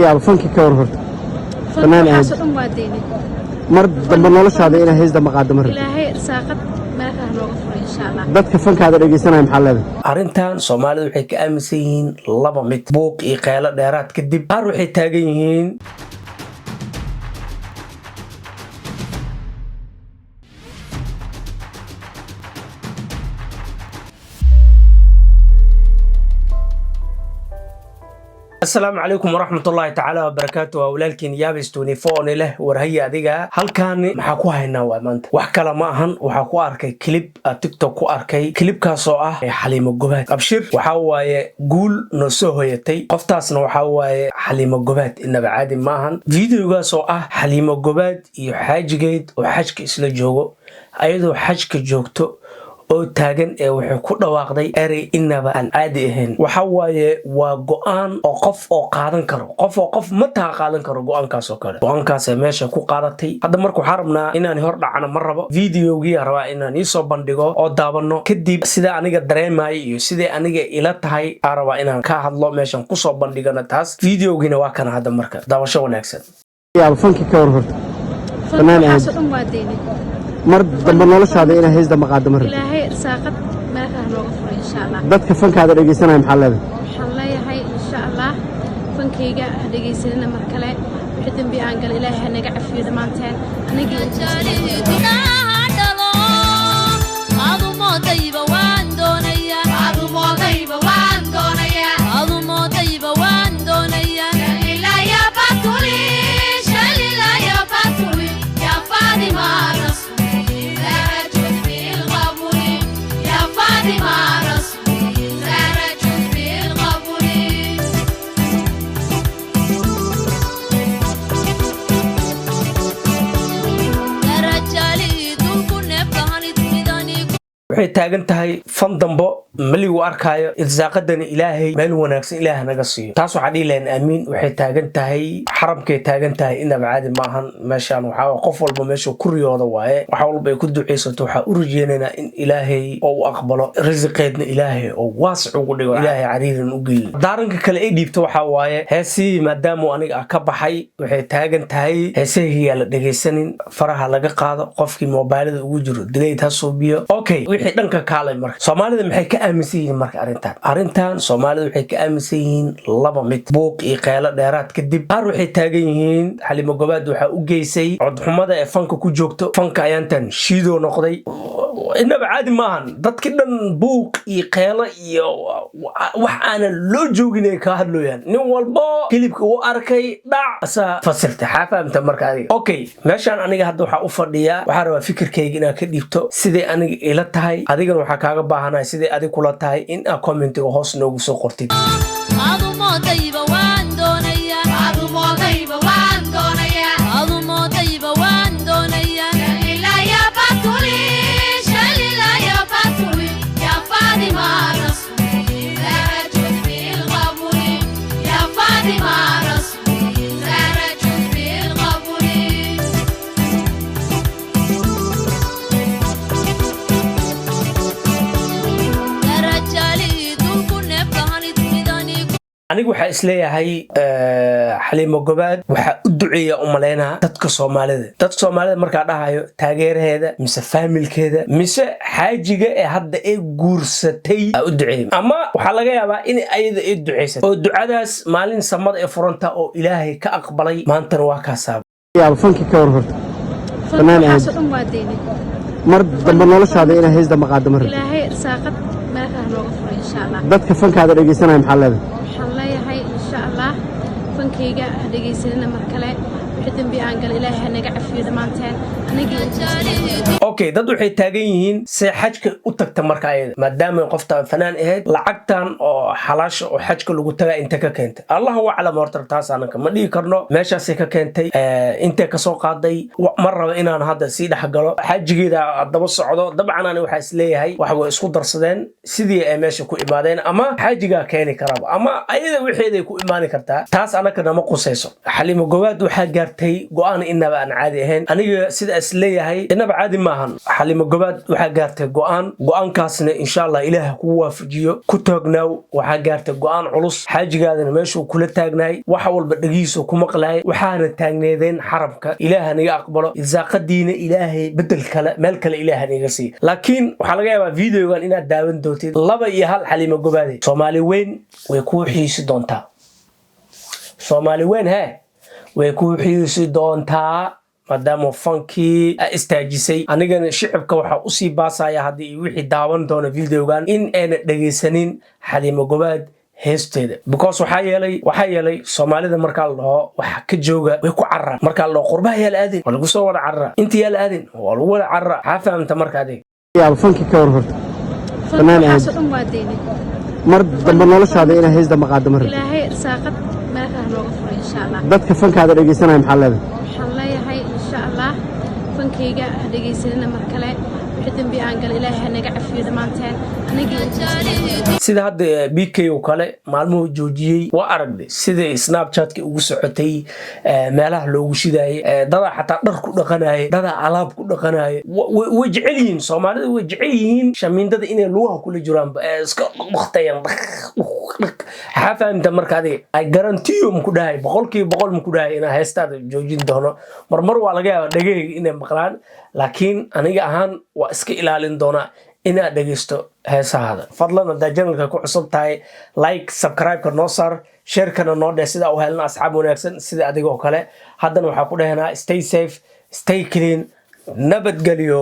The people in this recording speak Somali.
Yaabo fanki ka war horta fanaan ahayd. Waxaasoo dhan waa daynay. Mar dambe noloshaada inaa hees dambe qaado ma rabtid? Ilaahay irsaaqad meel kale nooga furay, insha Allah. Dadka fankaada dhegeysanaya maxaa leedahay? Arrintan Soomaalidu waxay ka aaminsan yihiin laba mid: buuq iyo qeelo dheeraad kadib, qaar waxay taagan yihiin Asalaamu calaykum waraxmatullaahi tacaala wabarakaatu. Waa walaalkiin Yaabis 24 leh. Warhaya adiga, halkaani maxaa ku haynaa? Waa maanta wax kale ma ahan, waxaa ku arkay clip aa TikTok ku arkay, clipkaasoo ah Xaliimo Gobaad. Abshir, waxaa waaye guul noo soo hoyatay. Qoftaasna waxaa waaye Xaliimo Gobaad, inaba caadi ma ahan. Videogaasoo ah Xaliimo Gobaad iyo xaajigeed oo xajka isla joogo, ayadoo xajka joogto oo taagan ee waxay ku dhawaaqday erey inaba aan caadi ahayn. Waxa waaye waa go-aan oo qof oo qaadan karo, qof oo qof mataa qaadan karo go-aankaas oo kale. Go-aankaasee meesha ku qaadatay. Hadda marka waxaa rabnaa inaan hor dhacno ma rabo, videogii rabaa inaan iisoo bandhigo oo daawano. Kadib sida aniga dareemayo iyo siday aniga ila tahay aa rabaa inaan ka hadlo, meeshan kusoo bandhigano taas. Videogiina waa kana hadda, marka daawasho wanaagsan. Yaabo fanki ka war horta fanaan ahayd. Waxaasoo dhan waa daynay. Mar dambe noloshaada inaa hees dambe qaado ma rabtid? Ilaahay irsaaqad meel kale nooga furay, insha Allah. Dadka fankaada dhegeysanaya maxaa leedahay? Waxaan leeyahay, insha Allah, fankayga ha dhegaysanina mar kale. Wixii dembi aan galay Ilaahay ha naga cafiyo dhammaanteen, anigii. Waxay taagan tahay fan dambo maligu arkaayo, irsaaqadani Ilaahay meel wanaagsan Ilaah naga siiyo. Taas waxaa dhihi lahayn aamiin. Waxay taagan tahay xaramkay taagan tahay, inaba caadi maahan. Meeshaan waxaa qof walba meeshuu ku riyooda waaye, waxa walba ay ku ducaysato. Waxaa u rajeynaynaa in Ilaahay oo u aqbalo, risiqeedna Ilaahay oo waasic ugu dhigo, Ilaahay cariirin u gelin. Daaranka kale ay dhiibto waxaa waaye heesihii maadaamuu aniga ah ka baxay. Waxay taagan tahay heesahiyaa la dhegaysanin, faraha laga qaado, qofkii mobaylada ugu jiro dilayd ha suubiyo. Okay, wixii dhanka kaalay marka Soomaalida maxay ka aaminsan yihiin marka arrintan? Soomaalida waxay ka aaminsan yihiin laba mid: buuq iyo qeelo dheeraad kadib, qaar waxay taagan yihiin Xalimo Gobaad waxaa u geysay codxumada ee fanka ku joogto. Fanka ayaantan shiidoo noqday, inaba caadi maahan. Dadki dhan buuq iyo qeelo iyo wax aanan loo joogin ay kaa hadlooyaan. Nin walbo hilibka uu arkay dhac asaa fasirta xaa fahamta marka adiga. Okay, meeshaan aniga hadda waxaa u fadhiyaa, waxaa rabaa fikirkayga inaad ka dhiibto siday aniga ila tahay. Adigana waxaa kaaga baahanahay siday adig kula tahay in aad commentiga hoos noogu soo qortid. Aniga waxaa isleeyahay Xaliimo Gobaad waxaa u duceeya u malaynaa dadka Soomaalida. Dadka Soomaalida markaa dhahayo, taageeraheeda mise faamilkeeda mise xaajiga ee hadda ee guursatay aa u duceeya, ama waxaa laga yaabaa in ayada ay duceysatay oo ducadaas maalin samada ee furanta oo Ilaahay ka aqbalay. Maantana waa kaasaaba. Yaabo fanki ka war horta fanaan ahayd. Waxaasoo dhan waa daynay. Mar dambe noloshaada inaa hees dambe qaado ma rabtid? Ilaahay irsaaqad meel kale nooga furay, insha Allah. Dadka fankaada dhegeysanaya maxaa leedahay? Waxaan leeyahay, insha Allah, fankayga ha dhegaysanina mar kale. Wixii dembi aan galay Ilaahay ha naga cafiyo dhammaanteen, anigii. Okay, dad waxay taagan yihiin see xajka u tagta marka ayada, maadaama qoftaan fanaan ahayd, lacagtan oo xalaasha oo xajka lagu tagaa inta ka keentay? Allahu aclam. Horta taas anaka ma dhihi karno meeshaasay ka keentay, intay kasoo qaaday. Ma rabo inaan hadda sii dhex galo, xaajigeeda daba socdo. Dabcan ani waxaa isleeyahay wax way isku darsadeen sidii ay meesha ku imaadeen, ama xaajigaa keeni karaba, ama ayada wixeeday ku imaani kartaa. Taas anaka nama qusayso. Xaliimo Gobaad waxaa gaartay. Gaartay go-aan inaba aan caadi ahayn. Aniga sida is leeyahay, inaba caadi maahan. Xalimo Gobaad waxaa gaartay go-aan, go-aankaasna insha Allah Ilaah kugu waafajiyo, ku taagnaaw. Waxaa gaartay go-aan culus. Xaajigaadana meeshuu kula taagnaay, wax walba dhegihiisu ku maqlaay, waxaana taagneedeen xaramka. Ilaaha naga aqbalo, irsaaqadiina Ilaahay bedel kale, meel kale Ilaaha naga siiya. Laakiin waxaa laga yaabaa videogan inaad daawan doontid 2 iyo 1. Xalimo Gobaade, Soomaali weyn way kuu xiisi doontaa. Soomaali weyn hee way kuu xiisi doontaa, maadaama fankii a istaajisay. Anigana shicibka waxaa usii baasaya haddii wixii daawan doona videogan in ayna dhegaysanin Xaliimo Gobaad heesteeda, because waxaa yeelay Soomaalida markaa la dhaho wax ka jooga, way ku cararaan. Markaa la dhaho qurbaha yaa la aadin, waa lagu soo wada cararaa. Inta yaa la aadin, waa lagu wada cararaa. Maxaa fahamta marka adeeg? Yaaba fankii ka war horta? Fanka Fanaan ahayd. waxaasoo dhan waa daynay. Mar dambe noloshaada inaa hees dambe qaaddo ma rabtid? Ilaahay irsaaqad meel kale nooga furay, insha Allah. Dadka fankaada dhegeysanaya maxaa leedahay? Waxaan leeyahay, insha Allah, fankayga ha dhegaysanina mar kale. Wixii dembi aan galay, Ilaahay ha naga cafiyo dhammaanteen, anigii inta. Sida hadda BK oo kale maalmuhu joojiyey, waa aragnay sidai Snapchatka ugu socotay, meelaha loogu shidaayay, dadaa xataa dhar ku dhaqanayay, dadaa alaab ku dhaqanayay. Way jecel yihiin Soomaalida, way jecel yihiin shamiindada inay lugaha kula jiraanba, iska dhaqtayaan dhaq. Xaa fahamta marka adiga? I guarantee you, maku dhahay, 100% maku dhahay inaa heestaada joojin doono. Marmar waa laga yaabaa dhegahayga inay maqlaan, laakiin aniga ahaan waa iska ilaalin doonaa inaad dhegeysto heesahaada. Fadlan, haddaa channelka ku cusub tahay, like, subscribe-ka noo saar, sharekana noo dheh, sida u helna asxaab wanaagsan sida adiga oo kale. Haddana waxaa ku dhehnaa, stay safe, stay clean, nabadgelyo.